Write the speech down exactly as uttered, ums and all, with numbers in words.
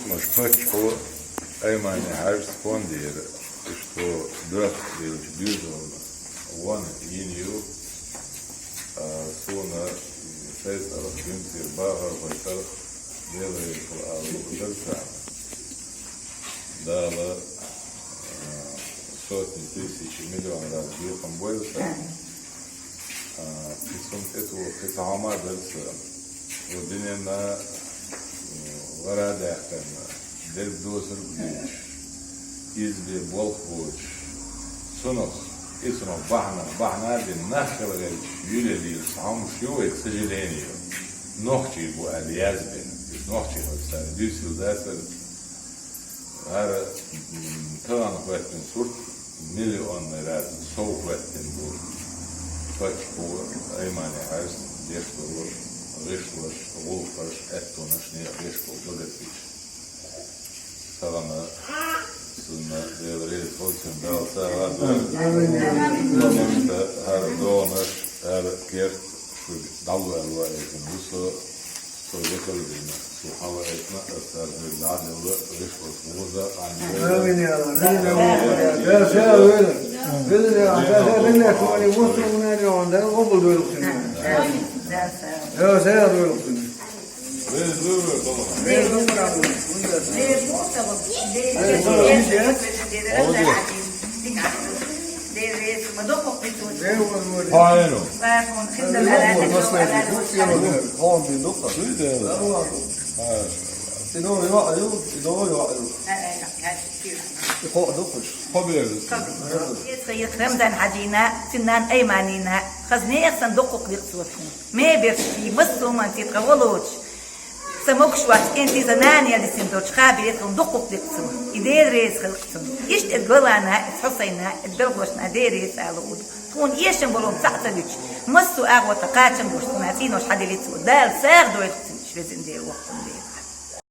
Маша паччахьо Аймани-Хьаьжас фондера, иштта доьхка делча доьзална гӀо йина ю, а, суна сай цӀерах, Димсера бахархой цӀерах, Дела реза хилва ала луъург дар царна. Дала, а, сотни тысяч, миллион раз бекхам бойла царна. А, кхы цунна тӀе тоха, кхы цхьа хӀама а дар царна. Ва диненна, м, вара даьккхарна, дерг досарг а дуьйцуш, иза бе болх боцуш, цунах, и цунах бахьана, бахьана а бина, нах хила гӀерташ, юьле лелаш, хӀама шу ю вай, к сожалению. Нохчий бу аьлла язбина. Иза нохчий хилча цара дуьйцийла дацара. ХӀара, м, тахана хӀоьттина сурт миллионный раз сов хӀоьттина бу. Паччахьо Аймани-Хьаьжас деш долу гӀишлош, гӀуллакхаш, аьттонаш, некъ деш долу богатыраш. Сагана, цунна Дела реза хилва, цунна Дала сагӀа а дойла. Амин. Иштта хӀара догӀанаш, хӀара керт шуьга дӀалоьлла ваийтина ву со, со векал а дина, со хьалаайтина, аса царна хьоьга дӀа а делла, вешхошка гӀоза а къанйина. Амин, я Рабби. Амин, я Рабби. Я сагӀа войла. Везан Дела, я сагӀа войла, вон сагӀа войла, Дала къобал дойла цунна. Амин. Я сагӀа войла цунна. Рамзан-Хьаьжина, цуьнан Айманина, хаза нехан санна дуккха дика цо тхуна. Меберш ший, массо а хӀуманца тхо волчу. Сан могуш вац кӀентий, сан нана ялисина долчу Хабире тхуна дуккха дика цо. И Дела реза хилва цунна. Иштта и Голана, и Хьусайна, и белхалошна Дела реза ала луъург. Тхуна эшам болу цхьаъ ца дуьтуш, массо а агӀор тхан кхачам болуш, тхуна цӀенош хьаделла цо. Дала сагӀа дойла цунна, везан Дела, воккха Дела.